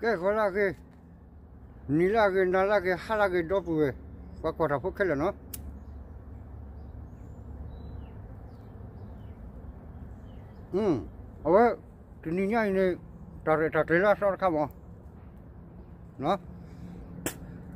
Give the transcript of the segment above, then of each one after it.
ဂီၤလၢဂ့ၤ, နံၤလၢဂ့ၤ, နၤလၢဂ့ၤ, ဟါလၢဂ့ၤ, ဒီပုၢ်ဝဲၢ်, ပှၤကွၢ်တၢ်ဖိခဲလၢာ်နီၤ. အဝဲ တနံၤညါအံၤန့ၣ် တၢ်ရဲၣ်တၢ်ကျဲၤလၢအသီတခါမး,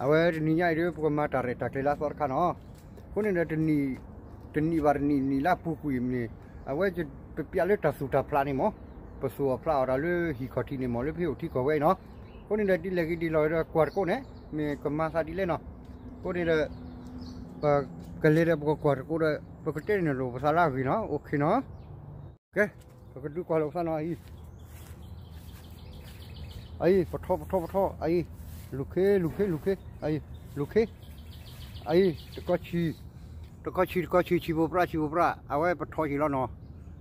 အဝဲတနံၤညါအံၤဒီး ပကမၤတၢ်ရဲၣ်တၢ်ကျဲၤလၢအသီတခါနီၤ. အဃိန့ၣ်ဒီး တနံၤဘၣ်တနံၤ နံၤလၢပူၤကွံာ်န့ၣ် အဝဲပပျးလၢတၢ်သူၣ်တၢ်ဖျးန့ၣ်မး, ပသူၣ်အီၣ်ဖျးအီၣ်တၢ်လၢဟံၣ်ခီၣ်ထံးန့ၣ်မး လၢဖဲအိၣ်ထံကီၢ်ဝဲအံၤနီၤ. အဃိန့ၣ်ဒီး ဒ်လဲၣ်ဂ့ၤဒ်လဲၣ်ဒီး ကွၢ်တကိးန့ၣ် မ့ၢ်ကမၤသးဒ်လဲၣ်နီၤ. အဃိန့ၣ်ဒီး ပကလဲၤဒီးပကကွၢ်တကိးဒီး ပကတဲန့ၣ်လိာ်ပသးလၢအဂ့ၤနီၤ, OKနီၤ. ကဲ, ပကဒုးကွၢ်လိာ်ပသးနီၤ, အံၤ အံၤ ပထီ ပထီ ပထီ အံၤ, လူၤခ့ လူၤခ့ လူၤခ့ အံၤ, လူၤခ့ အံၤ, တကီဆံး တကီဆံး တကီဆံး ဆံးဖိပြး ဆံးဖိပြး အဝဲပထီက့ၤလီၤနီၤ.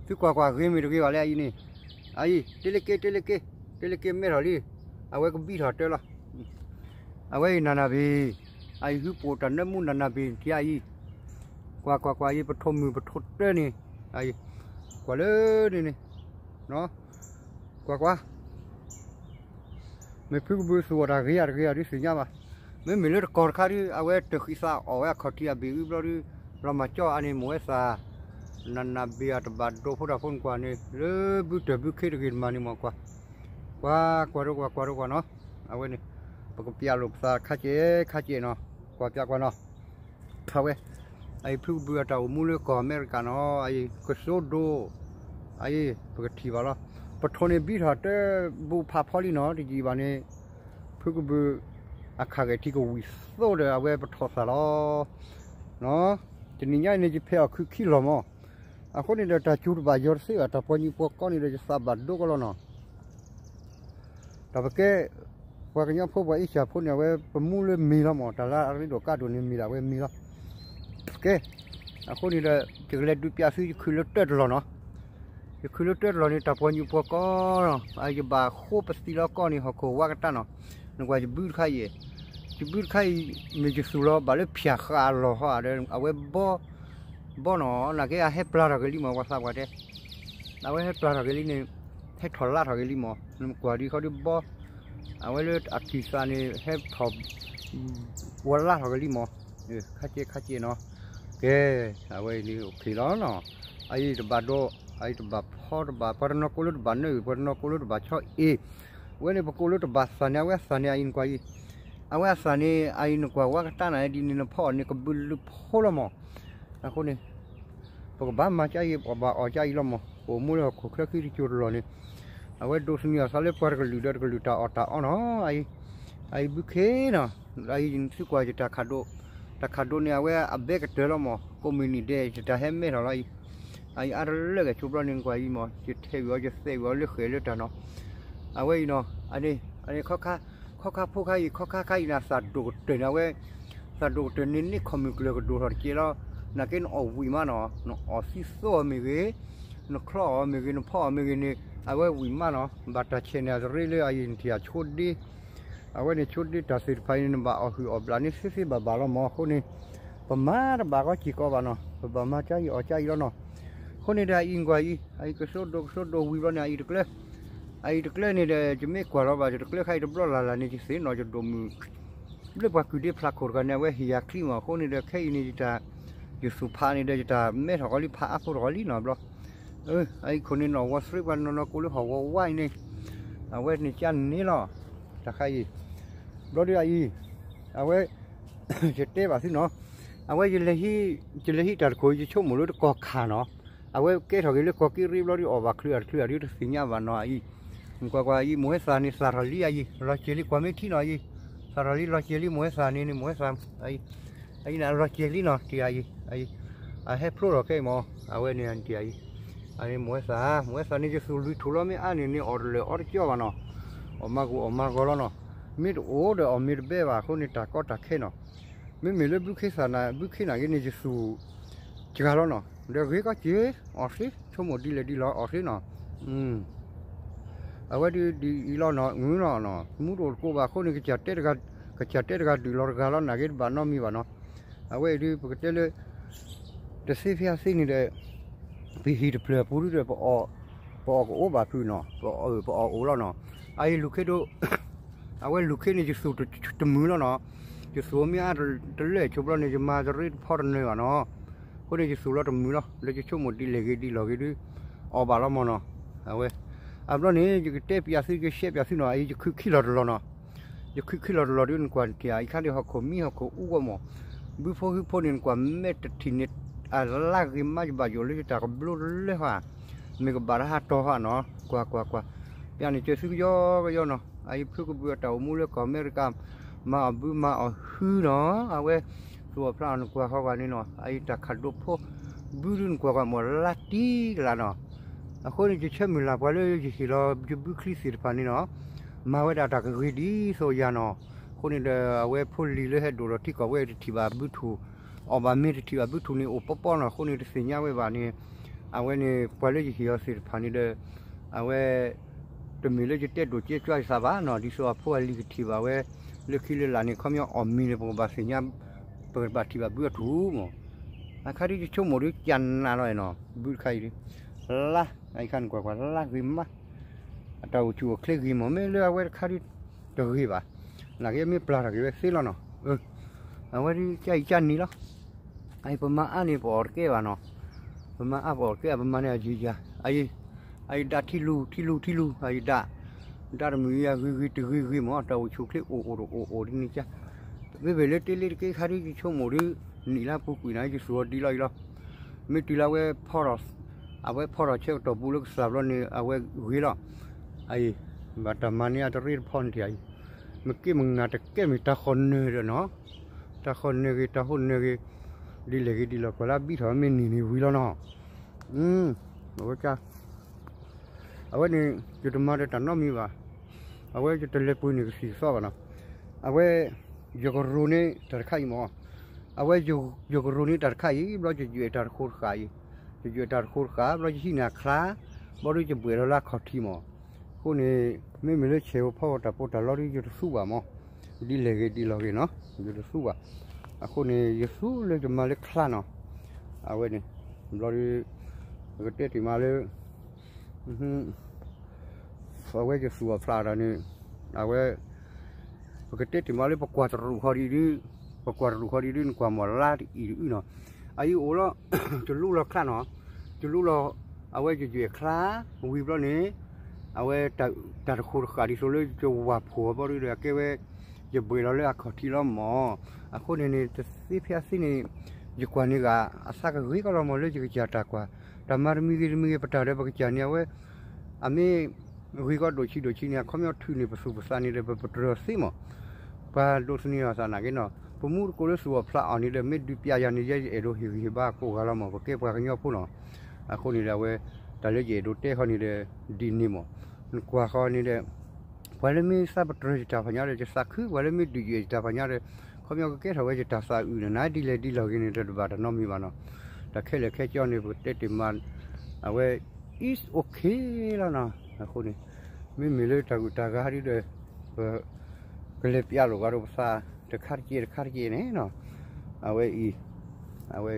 သုကွၢ်ကွၢ် ဂ့ၤမ့ၢ်တဂ့ၤဘၣ်လဲၣ် အံၤန့ၣ်, အံၤ တ့လ့က့ တ့လ့က့ တ့လ့က့ မဲထီၣ်လံ. အဝဲကဘံထီၣ်တၢလီၤ. အဝဲအံၤနးနးဘ့ၣ်, အံၤဟုပိာ်တၢ်နၢမူနးနးဘ့ၣ်ထံအံၤ, ကွၢ်ကွၢ်ကွၢ် အံၤပထီၣ်မုၢ်ပထီၣ်တၢန့ၣ်, အံၤ ကွၢ်လၢန့ၣ်န့ၣ် ကွၢ်ကွၢ် မ့ၢ်ဖုကဘုးသူၣ်အီၣ်တၢ်ဂ့ၤဧါတဂ့ၤဧါဒုးသ့ၣ်ညါဘၣ်. မ့မ့ၢ်လၢတကီၢ်တခါဒုး အဝဲတၢၢ်ဃံးသးအီၣ်ဝဲအခီၣ်ထံးအဘ့ၣ်အုဘျီဒုး, လီၤမၤကၠီအါန့ၣ် မိၢ်ဝဲသး နးနးဘ့ၣ်အတဘၣ်ဒိဖိတၢ်ဖိန့ၣ်ကွၢ်န့ၣ် လၢဘုတၢၢ်ဘုခ့တဂ့ၤတမံၤန့ၣ်မ့ၢ်ကွၢ်, ကွၢ် ကွၢ်ဒိကွၢ် ကွၢ်ဒိကွၢ်နီၤ. အဝဲန့ၣ် ပကပျးလိာ်ပသးခါကဲခါကဲနီၤ, ကွၢ်ပျးကွၢ်နီၤ. အဝဲ အအံၤဖုကဘုးအတၢ်အိၣ်မူလၢကီၢ်အမဲရကၤနီၤ, အအံၤကစိဒိ အအံၤ ပကထံၣ်ဘၣ်လီၤ. ပထီၣ်န့ၣ်ဘံထီၣ်တၢ်ဘူးဖးဖီလံနီၤ, တယံာ်ဘၣ်န့ၣ် ဖုကဘုးအခါဂဲၤထံကဝံၣ်သိဒီး အဝဲပထီၣ်သၣ်လီၤ. တနံၤညါအံၤန့ၣ် ယဖဲးအီၣ်ခုခံလီၢ်မး, အဃိန့ၣ်ဒီး တၢ်စူၤတဘၣ်ယီၤတသ့ဘၣ်, တၢ်ပှၤညူးပှၤကီန့ၣ်ဒီး ယသးဘၣ်ဒိကီလီၤနီၤ. တၢ်ပကဲ ပှၤကညီဖိ ပှၤအ့ၡၢၣ်ဖိန့ၣ် အဝဲပမူလၢမ့ၤလီၤမး, တၢ်လၢအရ့ဒိၣ်ကါဒိၣ်န့ၣ်မ့ၤလီၤ, အဝဲမ့ၤလီၤ. ကဲ, အဃိန့ၣ်ဒီး ယကလဲၤဒုးပျးသု ယခုၣ်လၢတၢတလီၢ်နီၤ. ယခုၣ်လၢတၢတလီၢ်န့ၣ် တၢ်ပှၤညူးပှၤကီနီၤ, ယဘၣ်ဃိပသံလီၤကီၢ်န့ၣ် ဟီၣ်ခိၣ်ဝါကတၢၢ်နီၤ. နကွၢ်ယဘုတခါအံၤ, ယဘုတခါအံၤ မ့ၢ်ယသူၣ်လီၤ ဘၣ်လၢဖၠၣ်ဃာ်အလီၢ်ဟီဒီး အဝဲဘီ ဘီနီၤ, နာ်က့အဟဲပျၢ်ထီၣ်က့ၤလံမး, ပှၤသးပှၢ်တဲ, အဝဲဟဲပျၢ်ထီၣ်က့ၤလံန့ၣ် ဟဲထီၣ်လါထီၣ်က့ၤလံမး, နကွၢ်ဒ်ခီဒ်ဘီ, အဝဲလၢအကံၢ်သးန့ၣ် ဟဲထီၣ် ဝဲလါထီၣ်က့ၤလံမး, ခါကဲခါကဲနီၤ, ကဲ, အဝဲန့ၣ်အိၣ်ခ့လီၤနီၤ, အအံၤတဘၣ်ဒိ, အအံၤတဘၣ်ဖီတဘၣ်, ပှၤတနီၤကိးလၢတဘၣ်နၢအုၣ်, ပှၤတနီၤကိးလၢတဘၣ်ဆီအ့ၣ်, အဝဲန့ၣ်ပကိးလၢတဘၣ်သၣ်န့ၣ်, အဝဲအသၣ်န့ၣ်အအံၤနကွၢ်အံၤ အဝဲအသၣ်န့ၣ် အအံၤနကွၢ်ဝါကတၢၢ်နၤဒ်န့ၣ် နဖီအီၤန့ၣ် ကဘုးလုၢ်ဖိလီၤမး, အဃိန့ၣ် ပကဘၣ်မၤကါအံၤ ပကဘၣ်အီၣ်ကါအံၤလီၤမး, ပအိၣ်မူလၢဟီၣ်ခိၣ်ချၢခံတကၠိတလီၢ်န့ၣ်, အဝဲဒိးသန့ၤအီၤသးလၢပှၤတကလုာ်ဒီးတကလုာ်တၢ်အီၣ်တၢ်အီနီၤ, အအံၤ, အအံၤဘုခ့နီၤ, အအံၤသုကွၢ်ယတၢ်ခးဒိၣ်, တၢ်ခးဒိၣ်န့ၣ် အဝဲအဘဲကတၢၢ်လီၤမး, ကိးမုၢ်နံၤဒဲး ယတၢ်ဟဲမဲထီၣ်လီၤအံၤ, အအံၤအါတလၢကဲဆိးဘျီန့ၣ်ကွၢ်အံၤမး, ယထဲးဝံၤအီၤ ယသဲးဝံၤအီၤလၢဃဲၤလၢတၢ်နီၤ, အဝဲအံၤနီၤ, အန့ၣ် ခီခါဖိခါအံၤ ခီခါခါအံၤန့ၣ် အသၣ်ဒိၣ်ကတၢၢ်န့ၣ် အဝဲ သၣ်ဒိၣ်ကတၢၢ်န့ၣ် န့ၢ်ခီၣ်မုၢ်ကျၢၢ်ကဒိၣ်ထီၣ်တကဲလီၤ, နာ်က့နအီၣ်ဝံၣ်မးနီၤ, နအီၣ်သံသိအီၤမ့ၢ်ဂ့ၤ, နချီအီၤမ့ၢ်ဂ့ၤ, နဖီအီၤမ့ၢ်ဂ့ၤန့ၣ် အဝဲဝံၣ်မးနီၤ, ဘၣ်တၢ်ဆဲးန့ၣ် အတရ့လၢအအံၤနထံၣ်အဆိဒ့ အဝဲန့ၣ်ဆိဒ့တၢ်သ့ၣ်တဖၣ်အံၤန့ၣ် နဘၣ်အီၣ်ဟုၣ်အီၣ်ဘျးန့ၣ်သ့သ့ဘၣ်ဘၣ်လီၤမး, အဃိန့ၣ် ပမၤတဘၣ်ကီက့ၤကီးဘၣ်နီၤ, ပဘၣ်မၤကါအံၤအီၣ်ကါအံၤလီၤနီၤ, အဃိန့ၣ်ဒီးအအံၤကွၢ်အံၤ အအံၤကစိဒိၣ်ကစိဒိၣ်ဝံၤဘျီန့ၣ် အအံၤတကျၢ အအံၤတကျၢန့ၣ်ဒီး ယမ့ၢ်ကွၢ်လီၤဘၣ် ယတကျၢခါအံၤတဘျီလၢ်လၢ်န့ၣ် ယသ့ၣ်နီၣ်ယဒိၣ်မုၢ် လၢပှၤကုၢ်ဒ့ဖျးခိၣ်တဂၤန့ၣ် အဝဲဟ့ၣ်ယၤချံမး အဃိန့ၣ်ဒီး ခဲအံၤန့ၣ် ယတၢ် ယသူၣ်ဖးန့ၣ်ဒီး ယတၢ်မဲထီၣ်ဃီလံ ဖးအါဖိတဃီလံနီၤဘျီ, အအံၤခိၣ်န့ၣ်နီၣ်ဝီသရ့ပှၤနီၢ်နီၢ်ကိးလၢဟီၣ်ဝီဝါအံၤန့ၣ်, အဝဲန့ၣ်ကန့ၣ်လီၤ, တၢ်ခါအံၤ, ဘျီဒုးအအံၤ, အဝဲ ယတဲဘၣ်သုနီၤ, အဝဲ ယလဲၤဟံးတၢ်တခိၣ် ယဆိကမိၣ်လၢတကီၢ်ခါနီၤ, အဝဲကဲထီၣ်က့ၤလၢကီၢ်က့ရ့ဘျီဒုး အီၣ်ဘၣ်ချုးအတချုးအဒုးတသ့ၣ်ညါဘၣ်နီၤအံၤ, ကွၢ်ကွၢ်အံၤ မိၢ်ဝဲသၣ်န့ၣ်သၣ်ထီၣ်လံအံၤ လီၤစဲၤလံကွၢ်မ့ၢ်ထံနီၤအံၤ, သၣ်ထီၣ်လံလီၤစဲၤလံ မိၢ်ဝဲသၣ်န့ၣ်န့ၣ် မိၢ်ဝဲသၣ်, အံၤန့ၣ် အလီၤစဲၤလံနီၤ တံၤအံၤ, အဟဲဖျိထီၣ်ခဲအံၤမး, အဝဲန့ၣ်တံၤအံၤ, အန့ၣ်မိၢ်ဝဲသၣ်, မိၢ်ဝဲသၣ်န့ၣ် ယသူၣ်လွံၢ်ထူၣ်လီၤမ့ၢ်အါန့ၣ်န့ၣ် အီၣ်တလၢာ်အီတကၠီဘၣ်နီၤ, အီၣ်မၤဂူာ်အီၣ်မၤဂီၤလီၤနီၤ, မ့ၢ်တအိၣ်ဒီးအီၣ်မ့ၢ်တဘဲဘၣ်အဃိန့ၣ် တၢ်ကီတၢ်ခဲနီၤ, မ့မ့ၢ်လၢဘုခ့သၣ်နၤ ဘုခ့နၤဂ့ၤန့ၣ် ယသူၣ် စှၤလီၤနီၤ, ဒီးဂ့ၤကီက့ၤ အီၣ်သ့ ဆိကမိၣ်ဒ်လဲၣ်ဒ်လဲၣ်အီၣ်သ့နီၤ, အဝဲဒ်ဒ်အံၤလီၤနီၤ အုနီၤ, မူတအိၣ်တကိးဘၣ်အဃိန့ၣ် ကစၢ်တဲတဂၤဒုးလီၤတဂၤလီၤ နာ်က့တဘၣ်နီတမံၤဘၣ်နီၤ, အဝဲအံၤဒ်ပကတဲလၢ တသ့ဖဲအသ့န့ၣ်ဒီး ပဟံၣ်တဖျၢၣ်အပူၤဒုဒီး ပအီၣ်ကအိၣ်ဘၣ်ဖုးနီၤ, ပအီၣ်အိၣ်လီၤနီၤ, အအံၤလူၤခ့ဒိၣ် အဝဲလူၤခ့န့ၣ် ယသူၣ်တမုာ်လီၤနီၤ. ယသူၣ်အမ့ၢ်အါတလၢာ်ဆိဘျီန့ၣ် ယမၤတရ့တဖီတနၢၤဘၣ်နီၤ. အဃိန့ၣ် ယသူၣ်လီၤတမုာ်လီၤ. လၢယဆိကမိၣ်ဒ်လဲၣ်ဂ့ၤဒ်လဲၣ်ဂ့ၤဒုး အီၣ်ဘၣ်လီၤမၢ်နီၤ. အဝဲ အဘျီန့ၣ် ယကတဲပျးသု ယကရှဲပျးသုနီၤ, အအံၤယခုခံလီၤတလီၤနီၤ. ယခုခံလီၤတလီၤဒုး နကွၢ်တထံၣ်ဧါ, အံၤခါဒုးဟီၣ်ခိၣ်မံဟီၣ်ခိၣ်အူဂီၢ်မၢ်. ဘုဖိဟုဖိန့ၣ် နကွၢ်မဲာ်တထံၣ်န့ၣ် အလါဂ့ၤမး ယဘၣ်ယိၣ်လၢယတၢ်ကဘျိတလၢဟါ, မ့ၢ်ကဘၣ်တဟးတီၤဟါနီၤ, ကွၢ်ကွၢ်ကွၢ်, ပျးန့ၣ်စၢၤသုကယီကယီနီၤ, အအံၤဖုကဘုးအတၢ်အိၣ်မူလၢကီၢ်အမဲရကၤ မၤအီၣ်ဘုမၤအီၣ်ဟုနီၤ, အဝဲ သူၣ်အီၣ်ဖျးအီၣ်နကွၢ်ဃီဂၤန့ၣ်နီၤ, အအံၤတၢ်ခးဒိၣ်ဖိ ဘုဒုးနကွၢ်ကွၢ်မၢ်လါတံၢ်ကလးနီၤ. အဃိန့ၣ် ယဆၢမုၢ်လၢ်ပှၤလၢယဟ့ၣ်လီၤယဘုချံသ့ၣ်တဖၣ်န့ၣ်နီၤ, မၤဝဲဒၣ်တၢ်ကဂ့ၤဒ်သိးယၤနီၤ. အဃိန့ၣ်ဒီး အဝဲဖိလံၤလၢဟဲဒိၣ်ထီၣ်ထံကီၢ်ဝဲတထံၣ်ဘၣ်ဘုထူၣ်, အီၣ်ဘၣ်မ့ၤတထံၣ်ဘၣ်ဘုထူၣ်န့ၣ် အိၣ်ပီပီနီၤ, အဃိန့ၣ်တသ့ၣ်ညါဝဲဘၣ်န့ၣ်, အဝဲန့ၣ် ပှၤလၢယဟ့ၣ်အီၤသ့ၣ်တဖၣ်န့ၣ်ဒီး အဝဲ တမ့ၢ်လၢယတဲဒိၣ်ကဲကွၢ်ယသးဘၣ်နီၤ, ဒ်သိးအဖိအလံၤကထံၣ်ဘၣ်ဝဲ လၢခံလၢလာ်န့ၣ် ခီပညီအီၣ်မ့ၤန့ၣ် ပကဘၣ်သ့ၣ်ညါ, ပကဘၣ်ထံၣ်ဘၣ်ဘုအထူၣ်မၢ်. အခါဒ်ယဆိကမိၣ်ဒ်ကနးလီၤနီၤ, ဘုတခါအံၤဒ် လါ, အအံၤခါန့ၣ်ကွၢ်ကွၢ်လါဂ့ၤမး, အတၢ်အိၣ်ဆူၣ်အိၣ်ချ့ဂ့ၤမၢ်, မ့ၢ်လၢအဝဲတခါဒ်တဂ့ၤဘၣ်, နာ်က့မ့ၢ်ပျၢ်ထီၣ်က့ၤဝဲသ့လီၤနီၤ. အဝဲဒ်ကအံၤကနံၤလီၤ. အအံၤပမၤအါန့ၣ် ပအီၣ်တကဲဘၣ်နီၤ, ပမၤအါပအီၣ်တကဲ ပမၤန့ၢ်အယံာ်ယၤ, အအံၤဒၣ်ထံလူၤထံလူၤထံလူၤ အအံၤဒၣ်, ဒၣ်တမုာ်အံၤ အဂ့ၤဂ့ၤတဂ့ၤဂ့ၤမၢ်, တၢ်အိၣ်ဆူၣ်အိၣ်ချ့အိၣ်အိၣ်တအိၣ်အိၣ်ဒ်န့ၣ်ကါ, မ့မ့ၢ်လၢတ့လ့တက့ခါဒ်ယဆိကမိၣ်ဒ် နံၣ်လါပူၤကွံာ်န့ၣ် ယသူၣ်အီၤဒံးလီၤအံၤလီၤ. မ့ၢ်တုၤလၢဝဲဖီထီၣ်, အဝဲဖီထီၣ်ဆၢကတီၢ်ပူၤလၢကစၢ်ဘျီန့ၣ် အဝဲဂ့ၤလီၤ. အအံၤ ဘၣ်တၢ်မၤန့ၢ်အတရ့တဖီန့ၣ်ဧါအံၤ, မ့ၢ်က့မ့ၢ်နၤတကဲမ့ၢ်တၢ်ဃီၣ်နၢၤဒီးနီၤ, တၢ်ဃီၣ်နၢၤဂ့ၤ တၢ်ဃီၣ်နၢၤဂ့ၤ, ဒ်လဲၣ်ဂ့ၤဒ်လဲၣ် ကွၢ်လၢအဘံထီၣ်မ့ၢ်နံၤန့ၣ်ဝံၤလီၤနီၤ. အဝဲ အဝဲန့ၣ် ယတမၤဒီးတၢ်နီတမံၤဘၣ်. အဝဲယတလဲၤပှ့ၤန့ၢ်ကသံၣ်ကသီဘၣ်နီၤ. အဝဲ ယကရိၢ်န့ၢ်တၢ်တခါအံၤမၢ်. အဝဲ ယကရိၢ်န့ၢ်တၢ်တခါအံၤ ဘျီယယွဲၣ်တၢ်တဃိတဃာ်အံၤ, ယယွဲၣ်တၢ်တဃိတဃာ် ဘျီယဟံးန့ၢ်အချါ, ဘျီဒ်ယဘှဲးလီၤလၢအခီၣ်ထံးမၢ်. အဃိန့ၣ် မ့မ့ၢ်လၢဆဲးဖိဖီတၢ်ဖိတၢ်လီၤဒ်ယတသူဘၣ်မၢ်. ဒ်လဲၣ်ဂ့ၤဒ်လဲၣ်ဂ့ၤနီၤ ယတသူဘၣ်. အဃိန့ၣ် ယသူလၢယမၤလၢချါနီၤ. အဝဲန့ၣ် ဘျီဒ် ပကတဲတ့ၢ်မးလၢ အဝဲယသူၣ်အီၣ်ဖျးတၢ်န့ၣ် အဝဲ ပကတဲတ့ၢ်မးလၢပကွၢ်တရူးဃီဒ်ဒုး, ပကွၢ်တရူးဃီဒ်ဒုး နကွၢ်မၢ်လါတအံၤတအုၣ်နီၤ. အအံၤအိၣ်လီၤ တလူလီၤချါနီၤ, တလူလီၤ အဝဲယယွဲၣ်ချါ ဝံၤဘျီန့ၣ် အဝဲ တၢ်တဃိတဃာ်ဒ်သိးလၢယဝၤဖိးအီၤဘျီဒုးဒီး အကဲဝဲ ယဘှဲးလီၤလၢအခီၣ်ထံးလီၤမၢ်. အဃိန့ၣ်န့ၣ် တသ့ဖဲအသ့န့ၣ် ယကွၢ်န့ၢ်ဂၤ အသးကဂ့ၤကီလီၤမၢ်လၢယကစၢ်တၢ်ကွၢ်, တၢ်မၤတမံၤဂ့ၤတမံၤဂ့ၤ ပတၢ်ဒီးပကစၢ်န့ၣ် အဝဲ အမ့ၢ် ဂ့ၤကီဒိၣ်ဆံးဒိၣ်ဆံးန့ၣ် အခီပညီထုးန့ၢ်ပသူၣ်ပသးန့ၣ်ဒီး ပပတြၢၤသ့မၢ်. ပှၤဒိးသန့ၤအသးနာ်က့နီၤ, ပမူတကိးလၢသူၣ်အီၣ်ဖျးအီၤန့ၣ်ဒီး မ့ၢ်ဒုးပျးယၤန့ၣ် ယဲယအဲၣ်ဒိးဟ့ၣ်ဂံၢ်ဟ့ၣ်ဘါကိးဂၤလီၤမၢ်, ပကဲပှၤကညီဖိနီၤ. အဃိန့ၣ်ဒီးအဝဲ တၢ်လၢယအဲၣ်ဒိးတဲဃီန့ၣ်ဒီး ဒ်န့ၣ်မၢ်. နကွၢ်ဃီန့ၣ်ဒီး ပှၤလၢမ့ၢ်သးပတြၢၤယတၢ်ဖးညါဒီး ယသးခု, ပှၤလၢမ့ၢ်ဒုးယွဲၣ်ယတၢ်ဖးညါဒီး ခီပညီကကဲထီၣ်ဝဲယတၢ်သးအုးန့ၣ် နဒ်လဲၣ်ဒ်လဲၣ်ဂ့ၤန့ၣ်ဒီး တဘၣ်တၢ်နီတမံၤဘၣ်နီၤ. တၢ်ခဲလၢာ်ခဲဆ့န့ၣ် ပကတဲတ့ၢ်မး အဝဲ it's okay လီၤနီၤ. အဃိန့ၣ် မ့မ့ၢ်လၢတၢ်ဂုၤတၢ်ဂၤဒ်ဒီး ပ ကလဲၤပျးလိာ်ဂၤဒီးပသး တခါတက့ၢ်တခါတက့ၢ်န့ၣ်နီၤ. အဝဲအံၤ အဝဲ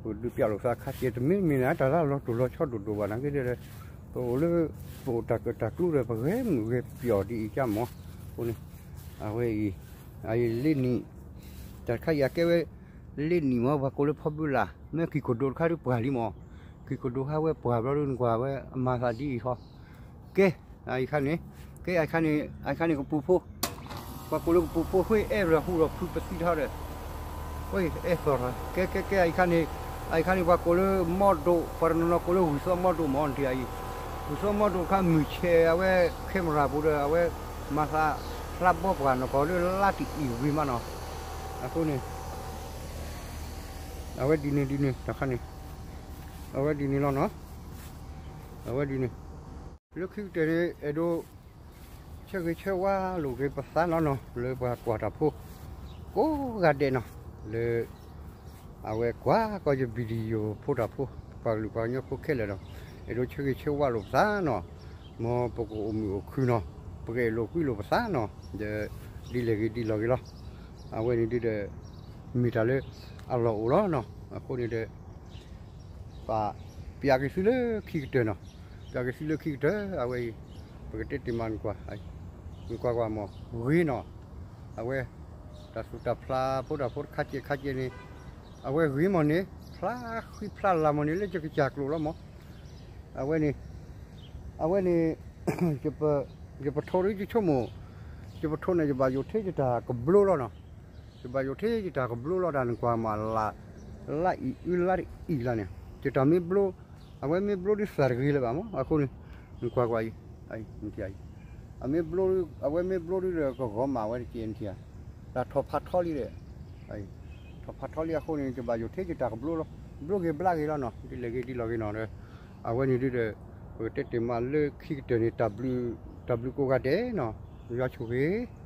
ပဒုးပျးလိာ်သးခါတက့ၢ် တမ့ၢ်မ့ၢ်န့ၣ် တၢ်လၢအလီၤတိၢ်လီၤဆီဒိၣ်ဒိၣ်ဘၣ် နာ်က့ဒီး ပအိၣ်လၢ ပအိၣ်တၢ်ကၢၣ်တၢ်ကျူဒီး ပဂဲၤမုာ်ဂဲၤပျီၣ်ဒ်အံၤကၢ်မၢ်. အဃိန့ၣ် အဝဲအံၤ အအံၤလ့နံၣ် တၢ်တခါအံၤအကဲဝဲ လ့နံၣ်မၢ် ပှၤကိးလၢဖီဘုလၢ် မ့ၢ်ကံၢ်ခိၣ်ဒိတခါဒုးပှၢ်လံမၢ်. ကံၢ်ခိၣ်ဒိဟးဝဲပှၢ်ဘျီဒုးနကွၢ်ဝဲအမၤသးဒ်အံၤဃီ ကဲ အအံၤခါန့ၣ် ကဲ အအံၤခါန့ၣ် အအံၤခါန့ၣ်ကပူၤဖိ ပှၤကိးလၢကပူၤဖိ ဃ့အဲၣ်လီၤဟူဒီးဖုပသံထီဒီး အဲၣ်သီၣ်ထီၣ် ကဲ ကဲ ကဲ အအံၤခါန့ၣ် အအံၤခါန့ၣ် ပှၤကိးလၢမီဒိး ပှၤတနီၤနီၤကိးလၢဝံၤသီမီဒိးမၢ် နထံၣ်အံၤ ဝံၤသီမီဒိးတခါ မုၢ်ဆဲးအဝဲ camera ပူၤဒီး အဝဲမၤသး ဖျါဘီပှၢ်နီၢ်ကီၢ်လၢလါတအံၤဝံၤမးနီၤ. အဃိန့ၣ် အဝဲဒ်န့ၣ်ဒ်န့ၣ် တခါန့ၣ် အဝဲဒ်န့ၣ်လီၤနီၤ. အဝဲဒ်န့ၣ် လၢခံကတၢၢ်န့ၣ် အဲၣ်ဒိး ဆၢဂ့ၤဆၢဝါလိာ်က့ၤပသးနီၤနီၤ လၢပှၤကွၢ်တၢ်ဖိ ကိးဂၤဒဲးနီၤ လၢ အဝဲကွၢ်ကီယ video ဖိတၢ်ဖိ ပှၤကလုာ်ပှၤကညီဖိခဲလၢာ်နီၤ အဲၣ်ဒိးဆၢဂ့ၤဆၢဝါလိာ်ပသးနီၤ မ်ပကအိၣ်မုာ်အိၣ်ခုၣ်နီၤ ပကအဲၣ်လိာ်ကွံလိာ်ပသးနီၤ ဒီး ဒ်လဲၣ်ဂ့ၤဒ်လဲၣ်ဂ့ၤလီၤ. အဝဲန့ၣ်ဒ်ဒီး မ့ၢ်တၢ်လၢအလီၢ်အိၣ်လီၤနီၤ အဃိန့ၣ်ဒီး ပ ပျးက့ၤသုလၢခံကတၢၢ်နီၤ ပျးက့ၤသုလၢခံကတၢၢ် အဝဲအံၤ ပကတဲတ့ၢ်မးနကွၢ် နကွၢ်ကွၢ်မး ဂ့ၤနီၤ, အဝဲ တၢ်သူၣ်တၢ်ဖျးဖိတၢ်ဖိတခါကဲခါကဲန့ၣ် အဝဲဂ့ၤမးန့ၣ် ဖျါဃံဖျါလၤမးန့ၣ် လၢယကစၢ်ကျိာ်လီၤမး, အဝဲန့ၣ် အဝဲန့ၣ် ယပထိးဒ်ယဆိကမိၣ်, ယပထိးန့ၣ် ယဘၣ်ယိၣ်ထဲယတၢ်ကဘျိလီၤနီၤ, ယဘၣ်ယိၣ်ထဲယတၢ်ကဘျိလီၤတၢ် နကွၢ်မးလၢ လါအံၤအုလါတအံၤလၢန့ၣ် ယတၢ်မ့ၢ်ဘျိ အဝဲမ့ၢ်ဘျိဒ်သးတဂ့ၤလၢၤဘၣ်မး အဃိန့ၣ် နကွၢ်ကွၢ်အံၤ အမ့ၢ်ဘျိ အဝဲမ့ၢ်ဘျိဒ်ဒီးကဂီၤမးဝဲတက့ၢ်နထံၣ်ဧါ, တၢ်ထီၣ်ဖးထီလံဒီး ထီၣ်ဖးထီလံအဃိန့ၣ် ယဘၣ်ယိၣ်ထဲယတၢ်ကဘျိလီၤ, ဘျိဂ့ၤဘျါဂ့ၤလီၤနီၤ ဒ်လဲၣ်ဂ့ၤဒ်လဲၣ်ဂ့ၤနီၤဒီး အဝဲန့ၣ်ဒ်ဒီး ပကတဲတ့ၢ်မးလၢခံကတၢၢ်န့ၣ် တၢ်ဘျုးကိးဂၤဒဲးနီၤ, ယွၤဆိၣ်ဂ့ၤ